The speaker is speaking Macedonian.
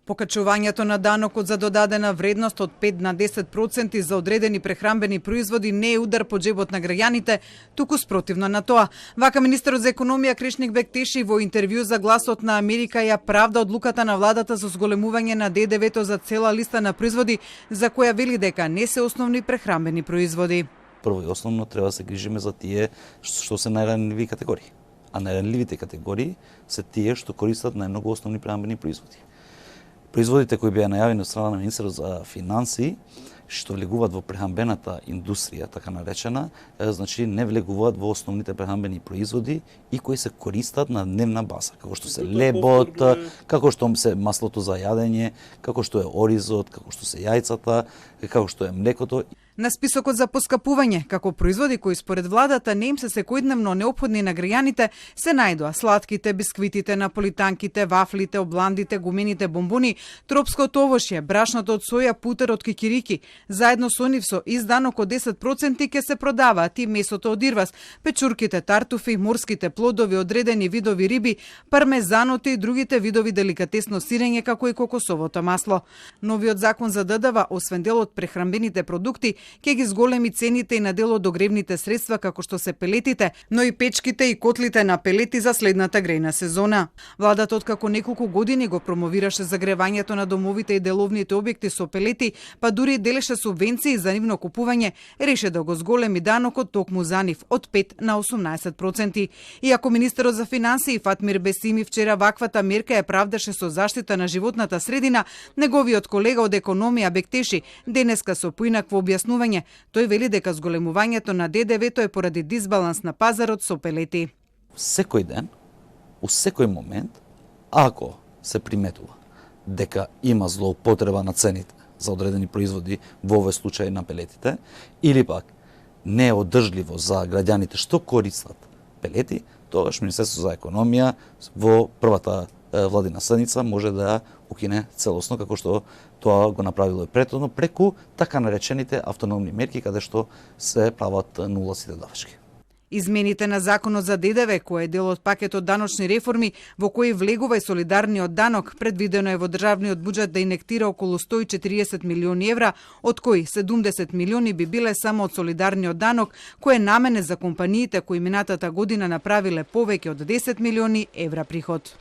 Покачувањето на данокот за додадена вредност од 5 на 10% за одредени прехрамбени производи не е удар по джебот на граѓаните, туку спротивно на тоа. Вака министерот за економија Кришник Бектеши во интервју за Гласот на Америка ја правда одлуката на владата за зголемување на ДДВ-то за цела листа на производи за која вели дека не се основни прехрамбени производи. Прво и основно треба да се грижиме за тие што се најранливи категории. А најранливите категории се тие што користат најмногу основни прехрамбени производи. Производите кои беа најавени од страна на министерот за финансии, што влегуваат во прехрамбената индустрија, така наречена, значи не влегуваат во основните прехрамбени производи и кои се користат на дневна база, како што се лебот, како што се маслото за јадење, како што е оризот, како што се јајцата, како што е млекото. На списокот за поскапување, како производи кои според владата не им се секојдневно неопходни на граѓаните, се најдоа слатките, бисквитите, наполитанките, вафлите, обландите, гумените бомбони, тропското овошје, брашното од соја, путер од кикирики. Заедно со нив со изданок од 10% ќе се продаваат и месото од ирвас, печурките, тартуфи, морските плодови, одредени видови риби, пармезаноти и другите видови деликатесно сирење, како и кокосовото масло. Новиот закон за ДДВ, освен дел од прехрамбените продукти, ќе ги зголеми цените и на дел од огревните средства како што се пелетите, но и печките и котлите на пелети за следната грејна сезона. Владата откако неколку години го промовираше загревањето на домовите и деловните објекти со пелети, па дури делеше субвенции за нивно купување, реше да го зголеми данокот токму за нив од 5 на 18%. Иако министерот за финансии Фатмир Бесими вчера ваквата мерка ја правдаше со заштита на животната средина, неговиот колега од економија Бектеши денеска со поинакво објаснување. Тој вели дека зголемувањето на ДДВ-то е поради дисбаланс на пазарот со пелети. Секој ден, у секој момент, ако се приметува дека има злоупотреба на цените за одредени производи, во овој случај на пелетите, или пак не е одржливо за граѓаните што користат пелети, тогаш Министерството за економија во првата владина седница може да укине целосно, како што тоа го направило и претhodно, преку така наречените автономни мерки, каде што се прават нуласите давачки. Измените на законот за ДДВ, кој е дел од пакетот даночни реформи, во кој влегува и солидарниот данок, предвидено е во државниот буџет да инектира околу 140 милиони евра, од кои 70 милиони би биле само од солидарниот данок, кој е наменет за компаниите кои минатата година направиле повеќе од 10 милиони евра приход.